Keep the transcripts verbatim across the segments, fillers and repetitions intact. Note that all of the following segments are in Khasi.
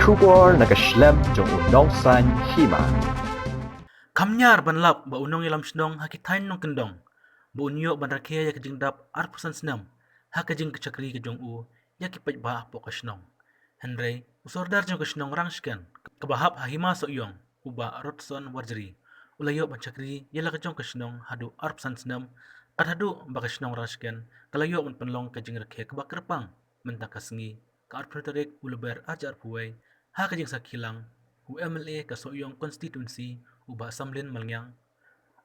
Khubor na ka shlem jong u nongsan hima. Kham ñiar ban lap ba u nongïalam shnong ha ki thaiñ nongkyndong ba un ïoh ban rakhe ïa ka jingdap arphew san snem ha ka jingshakri ka jong u ïa ki paidbah hapoh ka shnong. Hynrei u sordar jong ka shnong Rangshken kaba hap ha hima Sohiong, u Bah Rodson Warjri, u la ïoh ban shakri ïa la ka jong ka shnong haduh arphew san snem, kat haduh ba ka shnong Rangshken ka la ïoh ban pynlong ka jingrakhe kaba kyrpang mynta ka sngi, ka arphew tarik u Lber arhajar arphew wei, ha ka jingsakhi lang u M L A ka Sohiong constituency, u Bah Samlin Malngiang,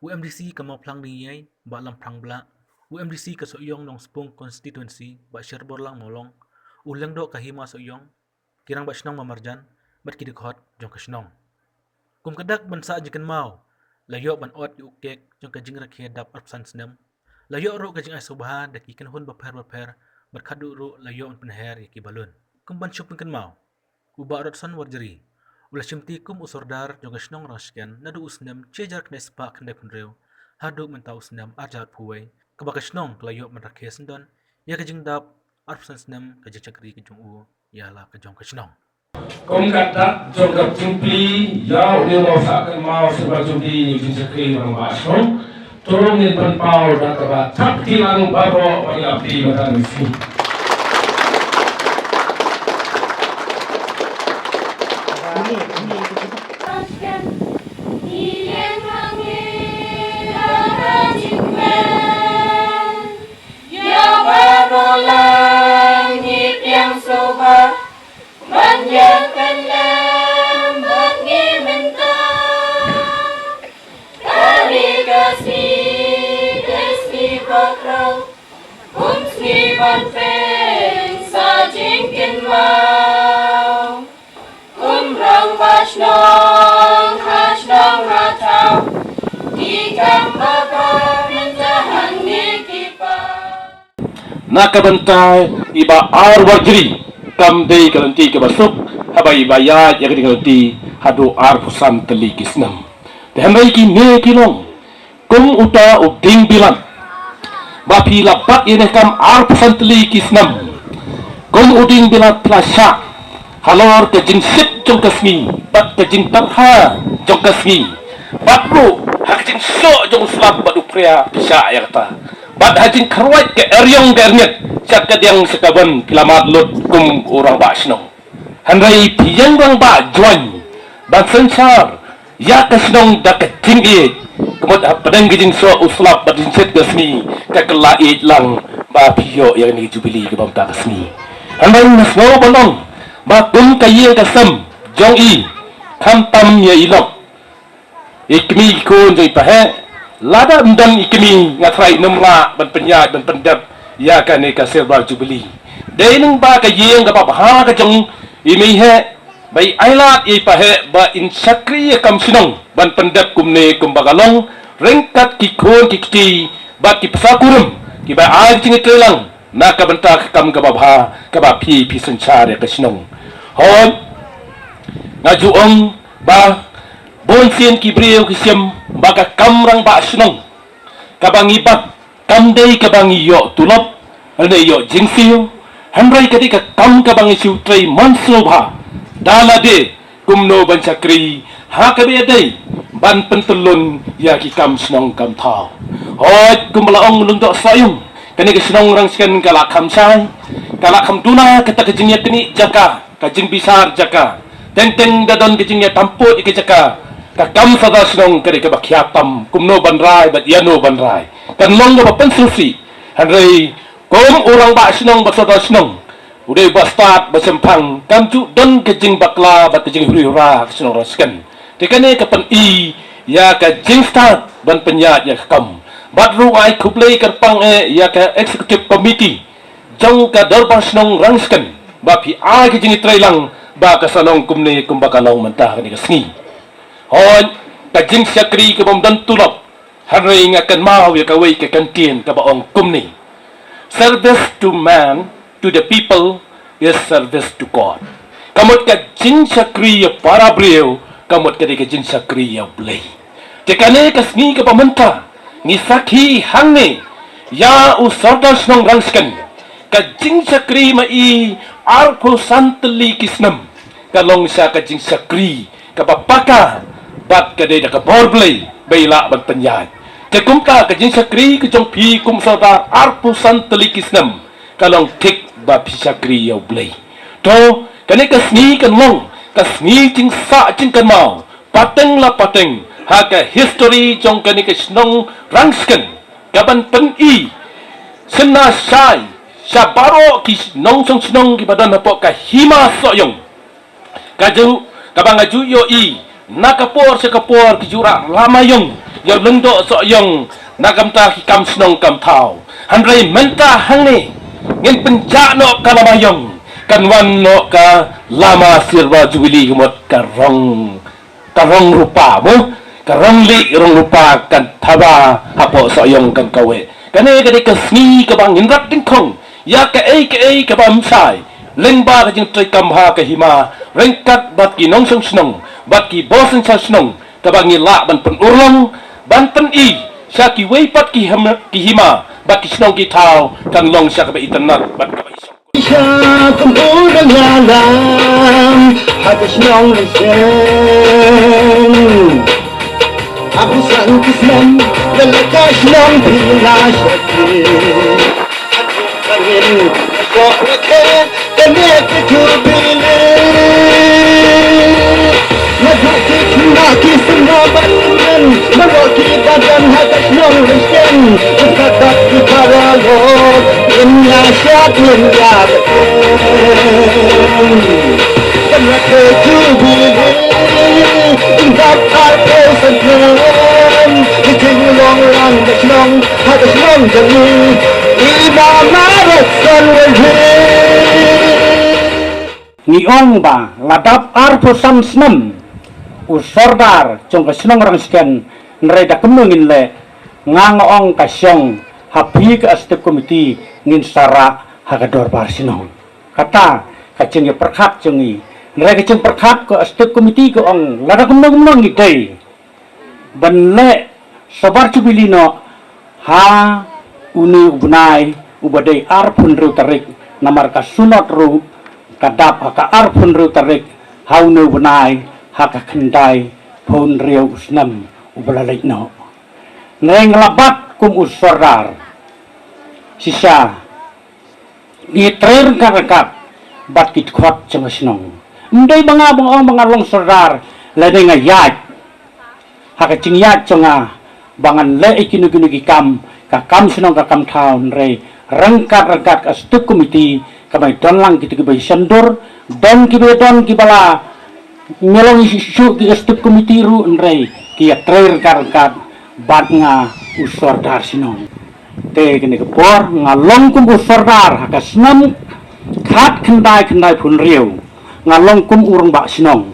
u M D C ka Mawphlang Nongïai, Bah Lamphrang Blah, u M D C ka Sohiong Nongspung constituency, Bah Sherborlang Mawlong, u Lyngdoh ka hima Sohiong, ki rangbah shnong marjan bad ki dkhot jong ka shnong. Kum ka dak ban sah jingkynmaw, la ïoh ban ot ïa u kek jong ka jingrakhe dap arphew san snem. La ïoh ruh ka jingai sngewbha da ki kynhun bapher bapher, bad khatduh ruh la ïoh ban pynher ïa ki balloon. Kum ban shu pynkynmaw, u Bah Rodson Warjri u la shimti kum u sordar jong ka shnong Rangshken naduh u snem shi hajar khyndai spah khyndai phew hynriew haduh mynta u snem arhajar arphew wei, kaba ka shnong ka la ïoh ban rakhe syndon ïa ka jingdap arphew san snem ka jingshakri ka jong u ïa la ka jong ka shnong. Kum ka dak jong ka jingplie ïa u, u nongsan kynmaw sha ba jong u, u jingshakri rangbah shnong. To ngin pynpaw da kaba thap kti lang baroh ba ïa plie ba dang ïa sngi. Ban ïa pynlem bad ngi mynta, kane ka sngi, ka sngi bakhraw, kum sngi ban pynsa jingkynmaw. Kum rangbah shnong ha shnong ha thaw, ki kam ba bha mynta hangne ki pan. Na ka bynta i Bah R Warjri, kam dei ka lynti kaba suk, haba i ba ïaid ïa kane ka lynti haduh arphew san tylli ki snem. Te hynrei kine ki long kum uta u dieng bilat ba phi la bat ïa ne kam arphew san tylli ki snem. Kum u dieng bilat phi la shah halor ka jingsit jong ka sngi bad ka jingtyrha jong ka sngi. Bad ruh ha ka jingshoh jong u slap bad u phria phi shah ïa kata. Bad ha jingkyrwat ka eriong ka erngit, sha ka diang sha ka ban phi la mad lut kum u rangbah shnong. Hynrei phi ïeng rangbah jwaiñ ban synshar ïa ka shnong da ka jingïeit. Ka mut hapdeng ka jingshoh u slap bad jingsit ka sngi, ka kylla ïeit lang ba phi ïoh ïa kane ka jubili kaba mynta ka sngi. Hynrei nga sngew ban ong ba kum ka ïing ka sem jong i, khamtam ïa i lok, i kmie i khun jong i paheh. Lada ym don i kmie, nga trai nym lah ban pynïaid ban pyndep ïa kane ka Silver Jubilee. Dei nang ba ka ïing kaba bha ka jong i mei heh, ba i ailad ïa i paheh ba in shakri ïa kam shnong ban pyndep kumne kumba ka long, ryngkat ki khun ki kti bad ki pisa kurim kiba ai jingïatreilang na ka bynta ka kam kaba bha kaba phi phi synshar ïa ka shnong. Hooid, nga ju ong ba bun sien ki briew ki shem ba ka kam rangbah shnong kaba ngi bat kam dei kaba ngi ïoh tulop lane ïoh jingsiew, hynrei ka dei ka kam kaba ngi shu trei mynsngew bha da lade kumno ban shakri ha kaba ïadei ban pyntyllun ïa ki kam shnong kam thaw. Hooid, kumba la ong u Lyngdoh Sohiong, kane ka shnong Rangshken ka la kham shai, ka la kham duna kata ka jingïaknieh jaka, ka jingbishar jaka. Teng teng da don ka jingïatampuh ïa ka jaka, ka kam sordar shnong ka dei kaba khia tam kumno ban rai bad ïano ban rai. Kan long kaba pynsngewsih, hynrei kum u rangbah shnong bad sordar shnong, u dei ba stad ba shemphang, kam ju don ka jingbakla bad ka jinghuri hura ha ka shnong Rangshken. Te kane ka pyni ïa ka jingstad ban pynïaid ïa ka kam. Bad ruh ai khublei kyrpang eh ïa ka executive committee jong ka dorbar shnong Rangshken ba phi ai ka jingïatreilang ba ka sa long kumne kumba ka long mynta kane ka sngi. Hooid, ka jingshakri kabym don tulop, hynrei nga kynmaw ïa kawei ka kyntien kaba ong kumne: "Service to man, to the people, is service to God." Ka mut ka jingshakri ïa para briew, ka mut ka dei ka jingshakri ïa U Blei. Te kane ka sngi kaba mynta ngi sakhi hangne ïa u sordar shnong Rangshken, ka jingshakri ma i arphew san tylli ki snem. Ka long sha ka jingshakri kaba paka bad ka dei da ka bor Blei ba i lah ban pynïaid. Te kumta ka jingshakri ka jong phi kum u sordar arphew san tylli ki snem ka long thik ba phi shakri ïa u Blei. To, kane ka sngi kan long ka sngi jingsah jingkynmaw pateng la pateng ha ka history jong kane ka shnong Rangshken, kaban pyni shynna shai sha baroh ki nongshong shnong kiba don hapoh ka hima Sohiong. Ka ju, kaba nga ju ïohi na ka por sha ka por ki ju rah lama ïong ïa u Lyngdoh Sohiong na ka bynta ki kam shnong kam thaw. Hynrei mynta hangne ngin pynjah noh ka lama ïong, kan wan noh ka lama Silver Jubilee, ka mut ka rong, ka rong rupa mo, ka rong lieh rong rupa kan thaba hapoh Sohiong kan kaweh. Kane ka dei ka sngi kaba ngin rat dyngkhong ïa kaei kaei kaba ym shai lyngba ka jingtrei kam ha ka hima ryngkat bad ki nongshong shnong bad ki bosynshar shnong, kaba ngi lah ban pynurlong ban pyni sha kiwei pat ki hima, ki hima bad ki shnong ki thaw kan long sha kaba itynnad bad kaba ishong. Sha kum u dang ïalam ha ka shnong Rangshken. Arphew san ki snem da leh ka shnong phi la shakri. Ka rin ka shok rakhe kane ka Jubilee. Naduh ki khynnah ki sngewbha ban ren, baroh kiba don ha ka shnong Rangshken, ki khatduh ki paralok, ngin ïa shad ngin ïa bteng. Kan rakhe Jubilee, jingdap arphew san snem, ka jinglong lang ka shnong ha ka shnong jong ngi, i Mama Rotson Waheh. Ngi ong ba la dap arphew san snem u sordar jong ka shnong Rangshken, hynrei da kumno ngin leh? Nga, nga ong ka shong, ha phi ka executive committee ngin sa rah ha ka dorbar shnong. Kata ka jingïapyrkhat jong ngi. Hynrei ka jingpyrkhat ka executive committee ka ong lada kumno kumno ngi dei ban leh Silver Jubilee noh ha une u bnai uba dei arphew hynriew tarik, namar ka synod ruh ka dap ha ka arphew hynriew tarik ha une u bnai, ha ka khyndaiphew hynriew u snem uba la leit noh. Hynrei nga la bat kum u sordar, shisha ngi trei ryngkat ryngkat bad ki dkhot jong ka shnong. Ym dei ba nga, ba nga ong ba nga long sordar lane nga ïaid ha ka jingïaid jong nga ba ngan leh ïa kino kino ki kam, ka kam shnong ka kam thaw, hynrei ryngkat ryngkat ka executive committee, ka bai don lang kito kiba ïasyndur, don kiba ïadon kiba la ñialong ïa shuh shuh ki executive committee ruh, hynrei ki ïatrei ryngkat ryngkat bad nga u sordar shnong. Te kane ka por nga long kum u sordar ha ka snem khat khyndai khyndai phew hynriew, nga long kum u rangbah shnong.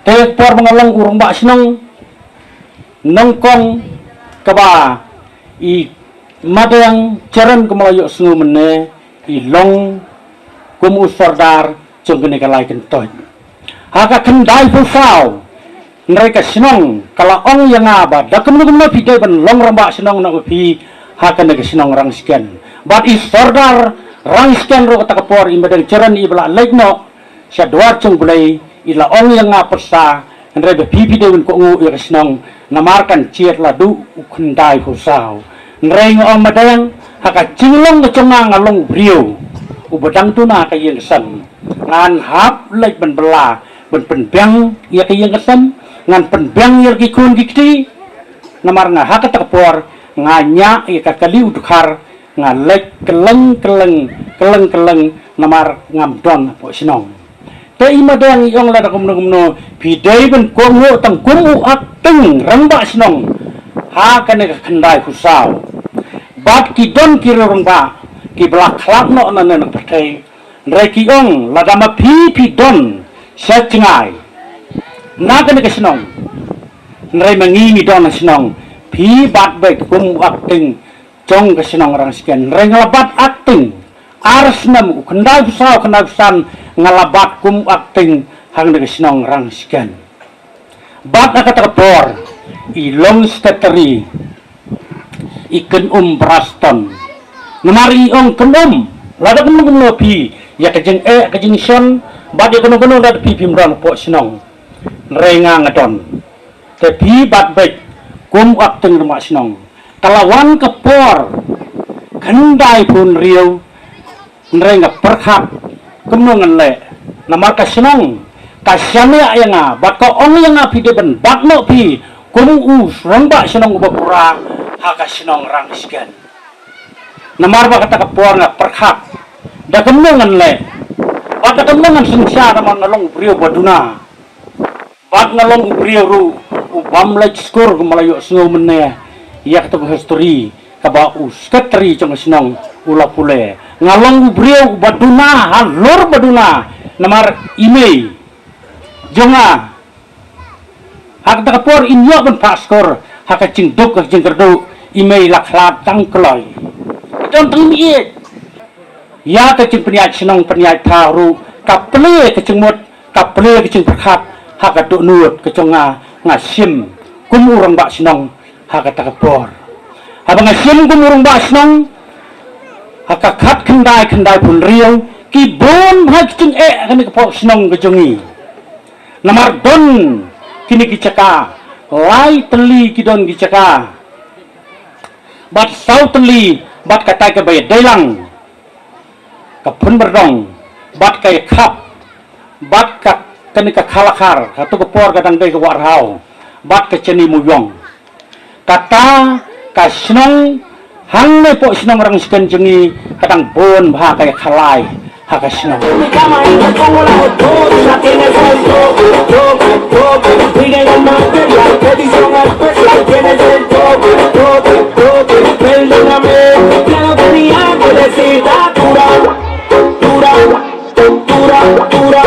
Te ka por ba nga long u rangbah shnong, nyngkong kaba i Madeng Jeren, kumba la ïohsngew mynne, i long kum u sordar jong kane ka lai kyntoit ha ka khyndaiphew saw. Hynrei ka shnong ka la ong ïa nga ba da kumno kumno phi dei ban long rangbah shnong na u phi ha kane ka shnong Rangshken. Bad i sordar Rangshken ruh kata ka por, i Madeng Jeren, iba la leit noh sha dwar jong U Blei, i la ong ïa nga pyrsa, hynrei ba phi phi dei ban kohnguh ïa ka shnong namar kan jied la duh u khyndaiphew saw. Hynrei nga ong, Madeng, ha ka jinglong ka jong nga, nga long u briew uba dang duna ha ka ïing ka sem. Ngan hap leit ban bylla ban pynbiang ïa ka ïing ka sem, ngan pynbiang ïa ki khun ki kti. Namar nga ha kata ka por nga ñiah ïa ka kali u dkhar, nga leit kylleng kylleng, kylleng kylleng, namar ngam don hapoh shnong. Te i Madeng i ong, lada kumno kumno phi dei ban kohnguh tang kum u acting rangbah shnong ha kane ka khyndaiphew saw. Bad ki don ki riew rangbah kiba la khlad noh na ne na pyrthei. Hynrei ki ong, lada ma phi phi don sha jngai na kane ka shnong, hynrei ma ngi ngi don ha shnong, phi bat beit kum u acting jong ka shnong Rangshken. Hynrei nga la bat acting ar snem, u khyndaiphew saw, khyndaiphew san, nga la bat kum u acting hangne ka shnong Rangshken. Bad ha kata ka por i long secretary i Kynum Braston. Namar i ong, Kynum, lada kumno kumno phi, ïa ka jingeh ka jingshon Bad ïa kano kano da phi phim don hapoh shnong, hynrei nga nga don. Te phi bat beit kum u acting rangbah shnong. Ka la wan ka por khyndai phew hynriew, hynrei nga pyrkhat kumno ngan leh. Namar ka shnong ka shaniah ïa nga bad ka ong ïa nga phi dei ban bat noh phi kum u rangbah shnong uba pura ha ka shnong Rangshken. Namar ba kata ka por nga pyrkhat da kumno ngan leh bad da kumno ngan synshar, namar nga long u briew ba duna. Bad nga long u briew ruh u bym leit skul, kumba la ïohsngew mynne ïa kata ka history kaba u secretary jong ka shnong u la pule. Nga long u briew uba duna halor ba duna, namar i mei jong nga ha kata ka por in ïoh ban phah skul ha ka jingduk ka jingkyrduh, i mei la khlad tang kloi. Ka don tang miej. Ïa ka jingpynïaid shnong pynïaid thaw ruh ka plie ka jingmut, ka plie ka jingpyrkhat ha ka dohnud ka jong nga. Nga shim kum u rangbah shnong ha kata ka por. Haba nga shim kum u rangbah shnong ha ka khat khyndai khyndai phew hynriew, ki bun bha ki jingeh ha kane ka pok shnong ka jong ngi. Namar don kine ki jaka, lai tylli ki don ki jaka, bad saw tylli bad katai kaba ïadei lang ka Phunbyrdong bad ka Ïakhap bad ka, kane ka Khalakhar, kato ka por ka dang dei ka Wah Rhaw bad ka Chani Mawïong. Kata ka shnong hangne poh shnong Rangshken jong ngi ka dang bun bha ka ïakhalai ha ka shnong. Dura, dura,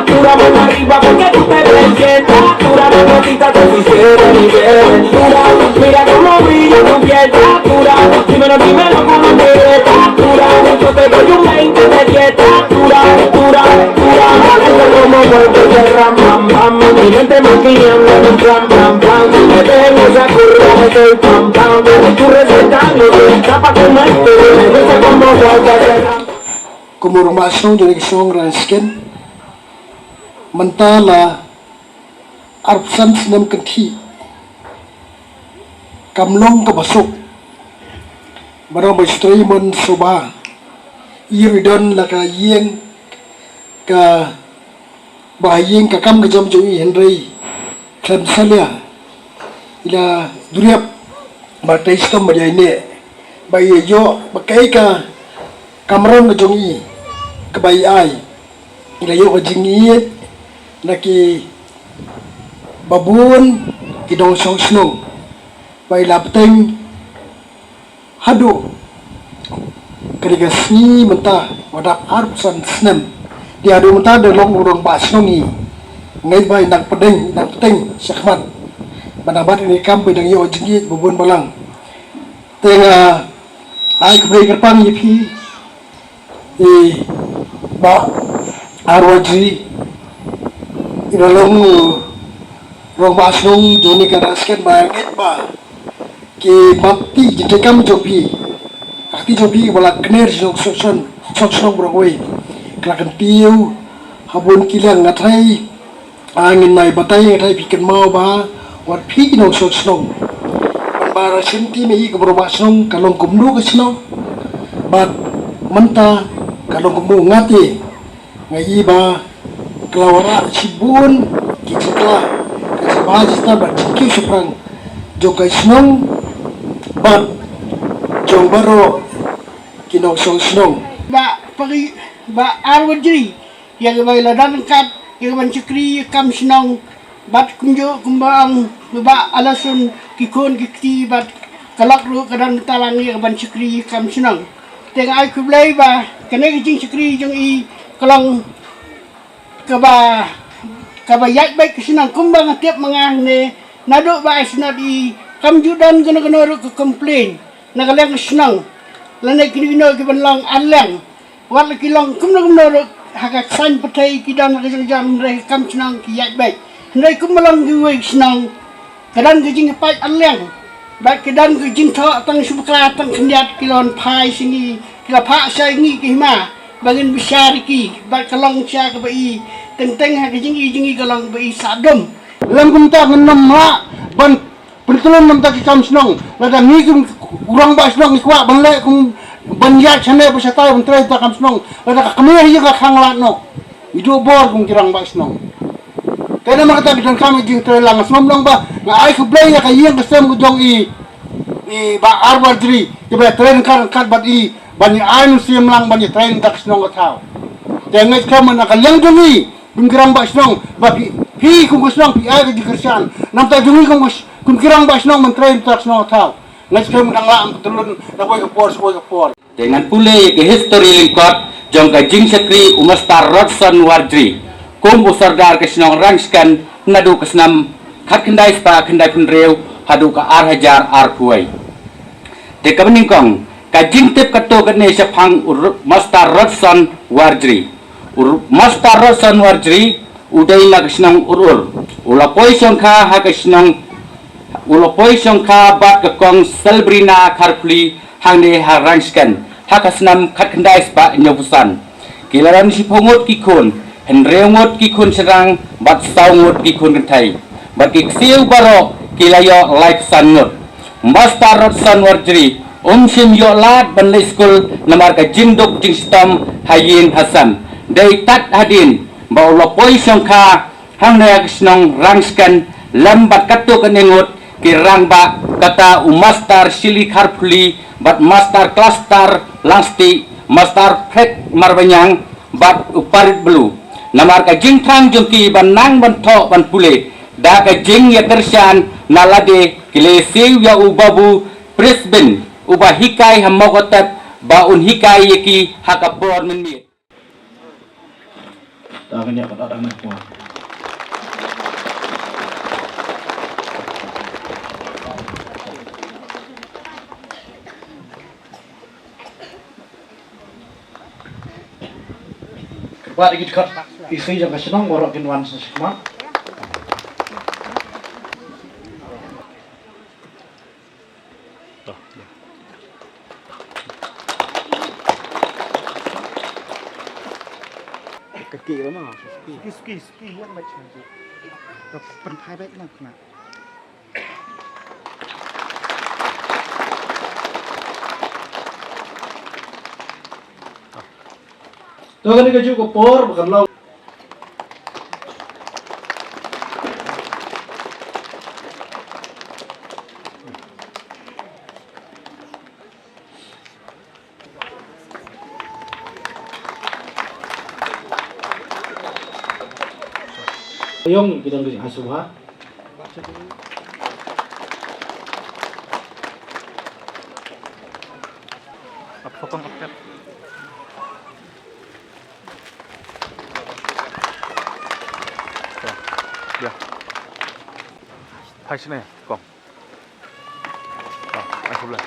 dura, mano arriba porque tú te ves bien. Dura, mamacita, te pusieron nivel. Dura, mira cómo brilla tu piel. Dura, dímelo, dímelo, cómo te ves. Dura, yo te doy un veinte de diez. Dura, dura, dura, mira cómo mueve ese ram, pam, pam. Mi gente maquillando en plan, plan, plan. Me tengo esa curva, me estoy pam, pam. Tú recetando, está pa' comerte. Me gusta cómo mueve ese ram. Kum u rangbah shnong jong kane ka shnong Rangshken, mynta la arphew san snem kynthih, kam long kaba suk. Ba dang ba shu trei mon shuh bha. I ruh i don la ka ïing ka ba ha ïing ka kam ka jam jong i, hynrei khlem salia i la duriap ba tei shitom ba ïaineh, ba ïa ïoh ba kaei ka kamram ka jong i kaba i ai. I la ïoh ka jingïeit na ki babun ki nongshong shnong ba i la bteng haduh kane ka sngi mynta, ba dap arphew san snem. Te haduh mynta da long u rangbah shnong i. Nga ngeit ba i nang pdeng, i nang pdeng shakhmat ba nang bat ïa kane ka kam ba i dang ïoh jingïeit ba bun balang. Te nga ai khublei kyrpang ïa phi, i Bah R Wajri, i ba long u rangbah shnong jong kane ka Rangshken, ba nga ngeit ba ki map ti jingtrei kam jong phi, ka kti jong phi ba la kner shnong, shnong, shnong, shnong baroh kawei, ka la kyntiew ha bun ki liang. Nga tharai, ah, ngin nai batai, nga tharai phi kynmaw bha wat phi ki nongshong shnong. Ban ba ra shim ti me i ka rangbah shnong ka long kumno ka shnong, bad mynta ka long kumno. Nga te nga i ba ka la wanrah shibun ki jingkylla, ka jingbha jingstad bad jingkiew shaphrang jong ka shnong bad jong baroh ki nongshong shnong. Bah Pagi, Bah R Wajri, ïa kaba i la don ryngkat ïa ka ban shakri ïa ka kam shnong, bad kumjuh kumba ong Bah Alasun, ki khun ki kti bad ka lok ruh ka don bynta lang ïa ka ban shakri ïa ka kam shnong. Te nga ai khublei ba kane ka jingshakri jong i ka long kaba, kaba ïaid beit ka shnong. Kumba nga tip ma nga ne, naduh ba ai shnong i kam ju don kano kano ruh ka complain na ka liang ka shnong, lane kino kino ki ban long ar liang. Wat la ki long kumno kumno ruh ha ka saiñ pyrthei ki don ha ka jong jong, hynrei ka kam shnong ki ïaid beit. Hynrei kumba long kiwei ki shnong, ka don ka jingpait ar liang, bad ka don ka jingthoh tang shu bakla tang khyndiat, ki la wan phai sha ngi, ki la phah sha ngi ka hima. Ba ngin bishar ïa ki, ba ka long sha kaba i teng teng ha ka jing i jing i ka long ba i sah dum. Lem kumta ngin nym lah ban pyntlun namar ki kam shnong. Lada ngi kum u rangbah shnong ngi kwah ban leh kum ban ïaid shane ba shatai ban trei ta kam shnong. Lada ka kmie ïa ka khang lad noh. Ngi duh bor kum ki rangbah shnong. Te namar kata ki donkam ïa jingtrei lang, nga sngewbha ba nga ai khublei ïa ka ïing ka sem ka jong i, i Bah R. Warjri, kiba trei ryngkat ryngkat bad i ban ïa ai mynsiem lang ban ïa trei na ka shnong ka thaw. Te nga ngeit skhem na ka liang jong i kum ki rangbah shnong ba phi, phi kum ka shnong phi ai ka jingkyrshan na ka bynta jong i kum ka sh-, kum ki rangbah shnong ban trei na ka shnong ka thaw. Nga ngeit skhem dang lah ban pyntlun na kawei ka por sha kawei ka por. Te ngan pule ïa ka histori lyngkot jong ka jingshakri u Mastar Rodson Warjri kum u Sordar ka shnong Rangshken naduh ka snem khatkhyndai spah khyndaiphew hynriew haduh ka ar hajar arphew wei. Te kaba nyngkong, ka jingtip katto katne shaphang u Ro-, Mastar Rodson Warjri. U Ro-, Mastar Rodson Warjri u dei na ka shnong Urur. U la poi shongkha ha ka shnong, u la poi shongkha bad ka Kong Selbrina Kharphuli hangne ha Rangshken ha ka snem khatkhyndai spah hynñiewphew san. Ki la don shiphew ngut ki khun, hynriew ngut ki khun shynrang bad saw ngut ki khun kynthei. Bad ki ksiew baroh ki la ïoh laiphew san ngut. Mastar Rodson Warjri um shym ïoh lad ban leit skul namar ka jingduk jingshitom ha ïing ha sem. Dei tad hadien ba u la poi shongkha hangne ha ka shnong Rangshken lem bad katto katne ngut ki rangbah, kata u Mastar Shili Kharphuli bad Mastar Klastar Langstieh, Mastar Phrek Marbaniang bad u Parit Blue. Namar ka jingthrang jong ki ban nang ban thoh ban pule da ka jingïakyrshan na lade ki la siew ïa u Babu Prisbin uba hikai ha Mawkatep ba un hikai ïa ki ha ka por mynmiet. Kyrpad ïa ki dkhot ïa ki jong ka shnong baroh kin wan sha khmat. Ka ki ba ma. Suki, suki, suki, ïa ka mic. Ka pynphai bek na kena. To kane ka juh ka por ba kan long. Ayong ki dang ki ha suba. Ap sokong ap kat. Ya. Hai sini, kong. Ah, ai khublei.